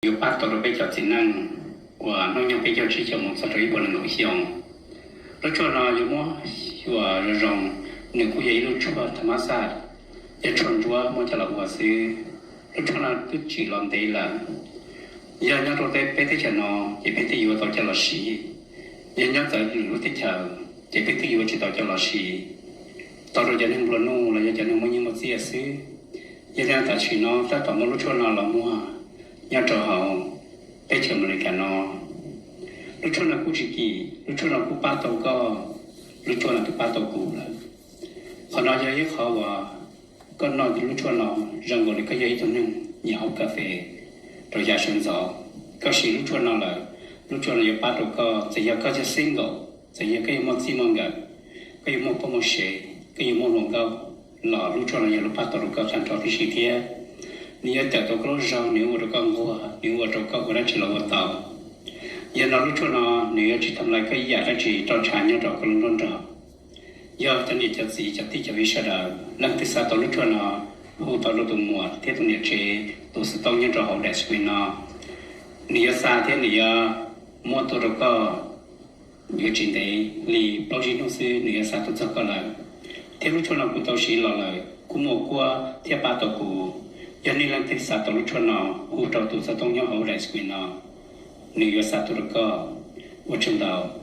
yuav pab tau rau peb cov txiv neej uas hnub nyoog peb caug tsib xyoos mus txog rau ib puas nees nkaum xyoo. Lub tshuaj no yuav muab xyuas zoo zoo, nws kuj yog ib lub tshuaj tham mas xaj, yog tshuaj ntsuab muab coj los ua xwb. Lub tshuaj no twb tsim los ntev lawm. Yog nyob rau peb teb chaws no ces peb twb yuav tau coj los siv. Yog nyob txawv lwm lub teb chaws ces peb twb yuav tsis tau coj los siv, tau rau cov neeg nplua nuj los yog cov neeg muaj nyiaj muaj txiaj xwb. Yog li tam sim no tab tom muaj lub tshuaj no los muag nyob rau hauv teb chaws Amelikas no. Lub tshuaj no kuj tsis kim, lub tshuaj no kuj pab tau koj, lub tshuaj no twb pab tau kuv lawm. Qhov no yog ib qhov uas koj noj lub tshuaj no zoo nkaus li koj yog ib tug neeg nyiam haus kas fes rau yav sawv ntxov. Koj siv lub tshuaj no lawm, lub tshuaj no yuav pab rau koj, txawm yog koj yog single, txawm yog koj yuav muaj txij muaj nkawm, koj yuav muaj poj muaj sev, koj yuav muaj hluas nkauj los lub tshuaj no yog lub pab tau rau koj tag nrho tib si thiab. Nws yuav cawm tau koj lub zog, nws yuav ua rau koj nquag, nws yuav ua rau koj ua dab tsi los ua tau. Yog no lub tshuaj no nws yuav tsis tham lais koj ib yam dab tsi roj ntsha nyob rau koj lub nrob nrog. Yog cov niam cov txiv cov tij cov viv sawv daws leej twg xav tau lub tshuaj no, hu tau rau tus muam thiab tus niam tsev tus xov tooj nyob rau hauv daim screen no. Nws yuav xa thiab nws yuav muab tuaj rau koj, yuav tsis ntev li plaub tsib hnub xwb nws yuav xa tuaj txog koj lawm. Thiab lub tshuaj no kuv tau siv los lawm kuj muaj kuab thiab pab tau kuv. Yog nej leej twg xav tau lub tshuaj no, hu rau tus xov tooj nyob hauv daim screen no, nws yuav xa tuaj rau koj. Ua tsaug ntau.